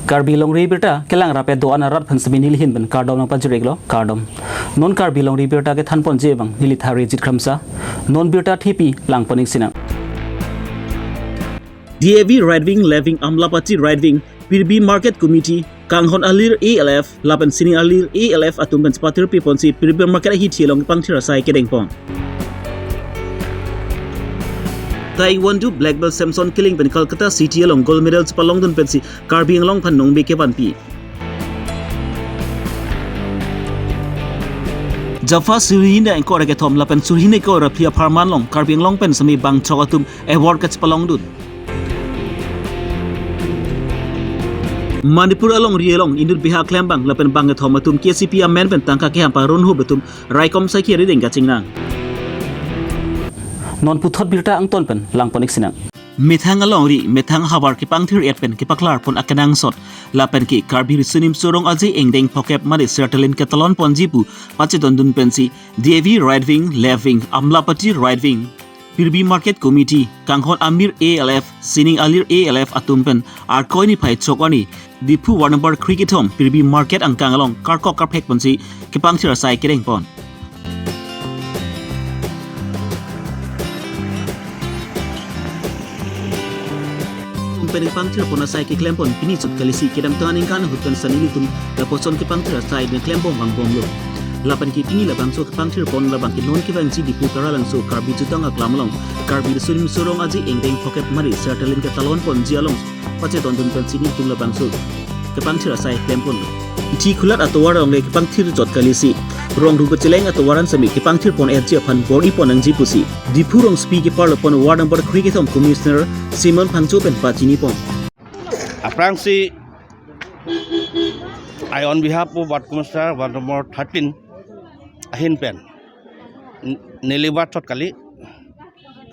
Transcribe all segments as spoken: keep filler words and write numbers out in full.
Karbi Longri Abirta kelang rap-et do-an arat aphan sitame neli ahin pen kardom nangpajir-iklo, kardom. Non Karbi Longri Abirta kethanponji abang neli Tharijit Kramsa. Non birta thepi langpon-ik sinang. D A V Right Wing, Left Wing, Amlapati Right Wing, Pirbi Market Committee, Kanghon Alir A L F, lapen Sining Alir A L F atum pen chepatir piponsi Pirbi Market ahithi along kepangthir asai kedengpon. Taekwondo Black Belt Samson Killing pen Kolkata City along gold medal chepalongdun pensi Karbi Anglong aphan nongbe kevanpi. Jaffa suri hini ingkoi ra kethom lapen suri hini ingkoi ra phli apharman along Karbi Anglong pen sitame bangthrok atum award kachepalongdun. Manipur alongri along inut beha klembang lapen bangkethom atum K C P amen pen tangka keham parun hup atum raikom saikhi arideng kachingnang. Non puthot birta angton pen langpon-ik sinang. Methang alongri, methang ahavar kepangthir-et pen kepaklarpon akenangsot lapen ke Karbi Riso Nimso Rong Aje ingdeng phokep mate sertalin ketalonponji pu pachedondun pensi D A V Right Wing, Left Wing, Amlapati Right Wing, Pirbi Market Committee, Kanghon Amir A L F, Sining Alir A L F atum pen Arkoi niphai chok arni Diphu ward number kre kethom Pirbi Market angkang along karkok karphek ponsi kepangthir asai kedengpon. Pen kepangthirpon asai keklempon pini chot kalisi kedamtang aningkan ahut pen sitame nelitum lapuson kepangthir asai keklempon vangbomlo. Lapen ke pini labangso kepangthirpon labang ke non kevangji Diphu Taralangso Karbi Jutang Aklam along Karbi Riso Nimso Rong Aje ingdeng phokep mate sertalin ketalonponji along pachedondun pensi nelitum labangso kepangthir asai klemponlo. Ithi khulat atovar along le kepangthir chot kalisi rong ru kacheleng atovar an sitame kepangthirpon-etji aphan bor-ipon nangji pusi Diphu rongsopi keparlopon ward number kre kethom Commissioner Simon Phangcho pen pachinipon. Aphrangsi, I on behalf of Ward Commissioner, Ward number thirteen, ahin pen, n-, neli ward chot kali,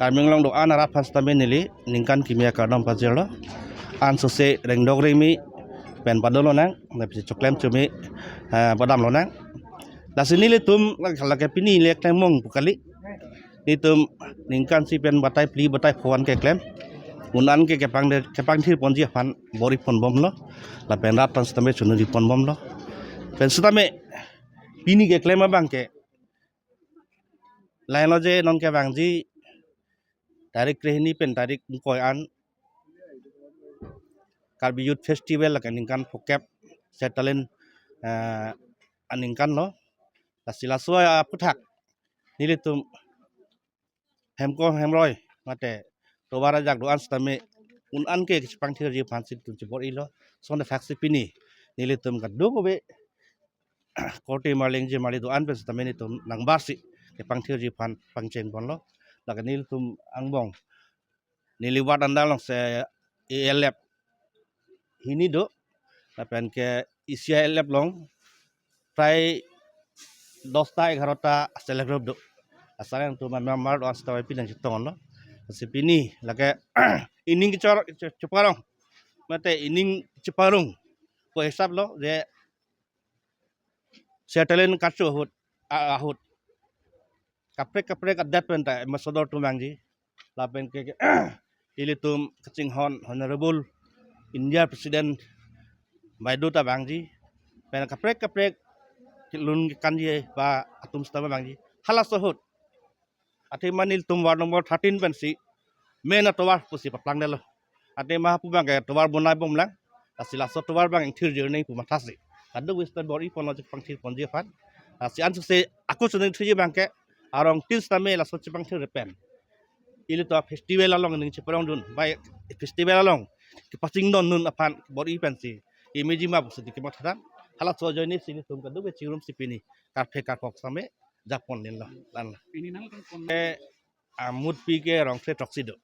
Karbi Anglong do-an arat aphan sitame neli ningkan kimi akardom pajirlo. Ansose rengdok rengmi pen padolonang, lapusi choklem chumi, eh, padamlonang. Lasi nelitum lake pini le klem mong pu kali. Nelitum ningkan isi pen batai phli batai pho an keklem. Un-an ke kepang de, kepangthirponji aphan bor-iponbomlo. Lapen rat aphan sitame choningriponbomlo. Pen sitame pini keklem abang ke lahenlo je non kevangji tarik kre hini pen tarik ingkoi an Karbi Youth Festival lake ningkan phokep sertalin, eh, aningkanlo. Lasi laso aphuthak nelitum hemko hemroi mate tovar ajak do-an sitame un-an ke kepangthirji aphan si nelitum chebor-ilo. Sonte thaksi pini nelitum kadokave korte marlengji marli do-an pen sitame nelitum nangbarsi kepangthirji aphan pangchengponlo. Lake nelitum angbong neli ward andar along se A L F hini do, lapen ke isi A L F along prai dosta egarota self help group do. Asal yang tu memang mar doan sitame pini nangchetonglo. Lasi pini lake ining kechor cheparong mate ining cheparong pu hisap lo je sertalin kacho ahut, a-, ahut kaprek kaprek adet pen ta ambassador atum vangji. Lapen ke, ke ilitum kachinghon Honorable India President Baidu ta vangji. Pen kaprek kaprek kelun kekanji ba atum sitame vangji. Halaso ahut athema nelitum ward number thirteen pensi main atovar pusi paplangnelo. Athema hapu abang ke tovar bonaibomlang. Lasi laso tovar abang ingthirjir nangji pu mathasi kadokave sitame bor-iponlo kepangthirponji aphan. Lasi ansose ako choningthirji abang ke arong tin sitame laso kepangthir pen ilitum festival along ning cheparongdun, bai festival along kepachingdondun aphan bor-i pensi kemeji ma pusi kemathadan. Halaso ajoinesi ilitum kadokave chingrumsi pini karphek karkok sitame japon ninlo. Lan la. Pini nangpon. Eh, amut pi ke rong kre throksi do.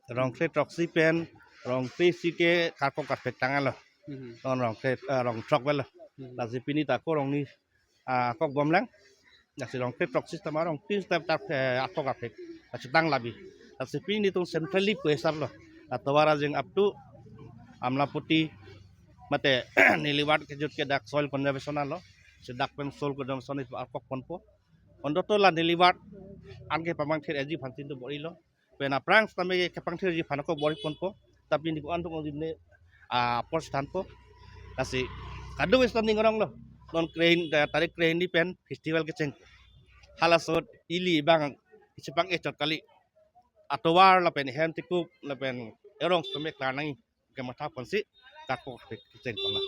Rong kre throksi pen rong kre isi ke karkok karphek tanglo. Mhm. Non rong kre, eh, rong throk avelo. Mhm. Lasi pini ta ako rong ni, ah, akok bomlang. Lasi rong kre throksi sitame rong tin sitame ta, eh, akok karphek. Lasi tang labi. Lasi pini nelitum centrally pu hisaplo. Atovar ajeng up to Amlapati mate neli ward kejut ke dak soil conservation lo. Si dak pen soil conservation itu akokponpo. Ontoto la neli ward an kepamangthir-etji aphan si nelitum bor-ilo. Pen aphrang sitame kepangthirji aphan ako bor-iponpo. Tapi nelitum antum ongdimne, ah, apor si thanpo. Lasi kadokave seta ning aronglo. Non krehini, tarik krehini pen festival kecheng. Halaso ili bang chepang-e chot kali. Atovar lapen hem tikup lapen erong seta me klar nangji. Kematha ponsi kakok kecheng pon na.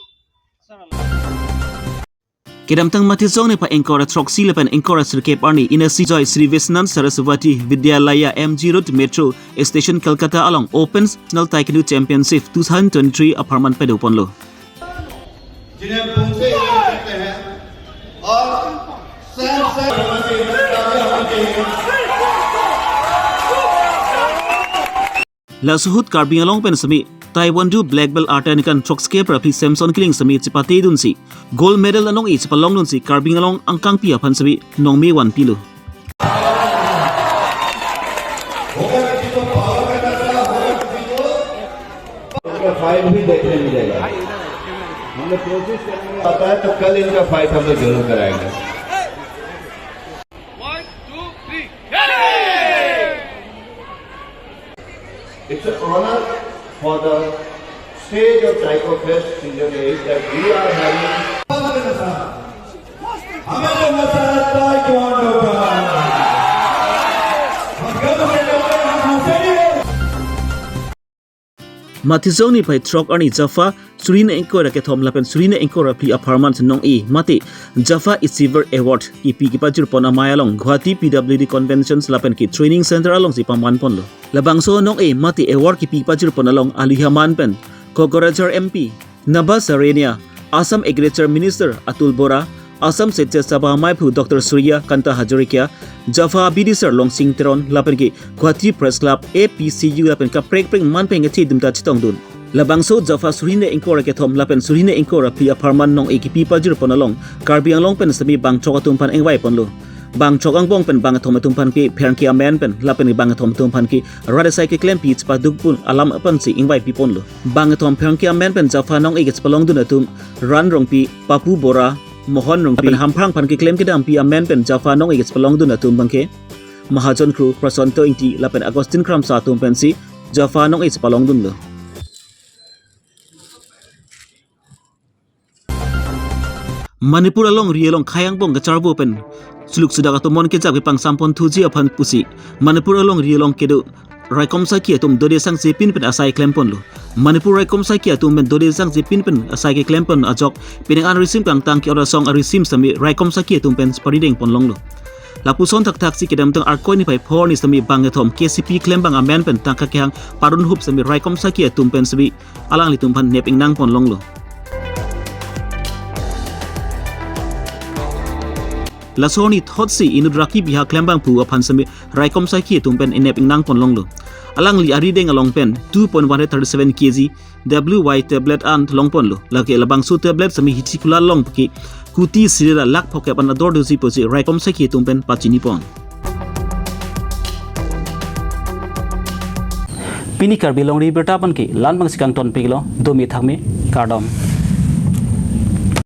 Kedamtang Matijong niphai ingkoi ra throksi lapen ingkoi ra sirkep arni Inasi Joy Sri Viswanath Saraswati Vidyalaya M G Road Metro Station Kolkata along Open National Taekwondo Championship two thousand twenty-three apharman pado ponlo. जिन्हें पुंसे इनाम देते हैं और Sam Sam Laso ahut Karbi Anglong pen semi Taekwondo Black Belt arta ningkan throksi kepra phli Samson Killing semi chepate dunsi gold medal anong-e chepalong dunsi Karbi Anglong angkangpi aphan semi nongme vanpilo. होगा किसी को पावर करना था, होगा किसी को उनका फाइट भी देखने मिलेगा। हमने कोशिश करने में आता है तो कल इनका फाइट हम लोग जरूर कराएंगे। One, two, three. It's an honor for the stage of Taiko Fest season eight that we are having. हमें जो मजा आता है Taekwondo का, हम गर्व से कहते हैं, हम हंसेंगे। Matijong niphai throk arni Jafa suri hini ingkoi ra kethom lapen suri hini ingkoi ra phli apharman nong-e mate Jafa Achiever Award kipi kepajir pon amei along Guwahati P W D Conventions lapen ke Training Center alongsi paman ponlo. Labangso nong-e mate award kipi kepajir pon along aluhi aman pen Kokrajhar M P Naba Sarenia, Assam Agriculture Minister Atul Bora, Assam Sahitya Sabha meiphu Doctor Surya Kanta Hazarika, Jafa B D sir Longsing Teron lapen ke Guwahati Press Club, A P C U lapen kaprek prek man pen ngethi dumta chetongdun. Labangso Jafa suri hini ingkoi ra kethom lapen suri hini ingkoi ra phli apharman nong-e kipi pajir pon along Karbi Anglong pen semi bangthrok atum aphan ingvai ponlo. Bangthrok angbong pen bangkethom atum aphan ke pherangke amen pen lapen bangkethom atum aphan ke rat asai keklempi chepaduk pon alam aphansi ingvaipi ponlo. Bangkethom pherangke amen pen Jafa nong-e kechepalongdun atum Ran Rongpi, Papu Bora, Mohon Rongpi, lapen Hamphang aphan keklem kedampi amen pen Jafa nong-e kechepalongdun atum abangke Mahajon Kro, Prasanto Ingti lapen Augustine Kramsa atum pensi Jafa nong-e chepalongdunlo. Manipur alongri along khei angbong kacharvo pen suluk sudak atum mon kejap kepangsampon thuji aphan pusi Manipur alongri along kedo raikom saki atum dode sangse pin pen asai klem ponlo. Manipur raikom saki atum pen dode sangse pin pen asai keklem pon ajok penang an risim kangtang ke-ot asong arisim semi raikom saki atum pen parideng ponlonglo. Lapuson thakthak si kedamtang Arkoi niphai pho arni semi bangkethom K C P klembang amen pen tangka kehang parun hup semi raikom saki atum pen semi alanglitum aphan nep ingnang ponlonglo. Laso arni thotsi inut Raki Biha klembang pu aphan semi raikom saki atum pen inep ingnang ponlonglo. Alangli arideng along pen two point one hundred thirty-seven K G W Y tablet an long ponlo. Lake labangso tablet semi hichi kula long puke kuti sirila lakh phokep an ador doji pusi raikom saki atum pen pachini pon. Pini Karbi Longri Abirta abangke la-an abangsi kangtonpiklo, domi thakmi, kardom.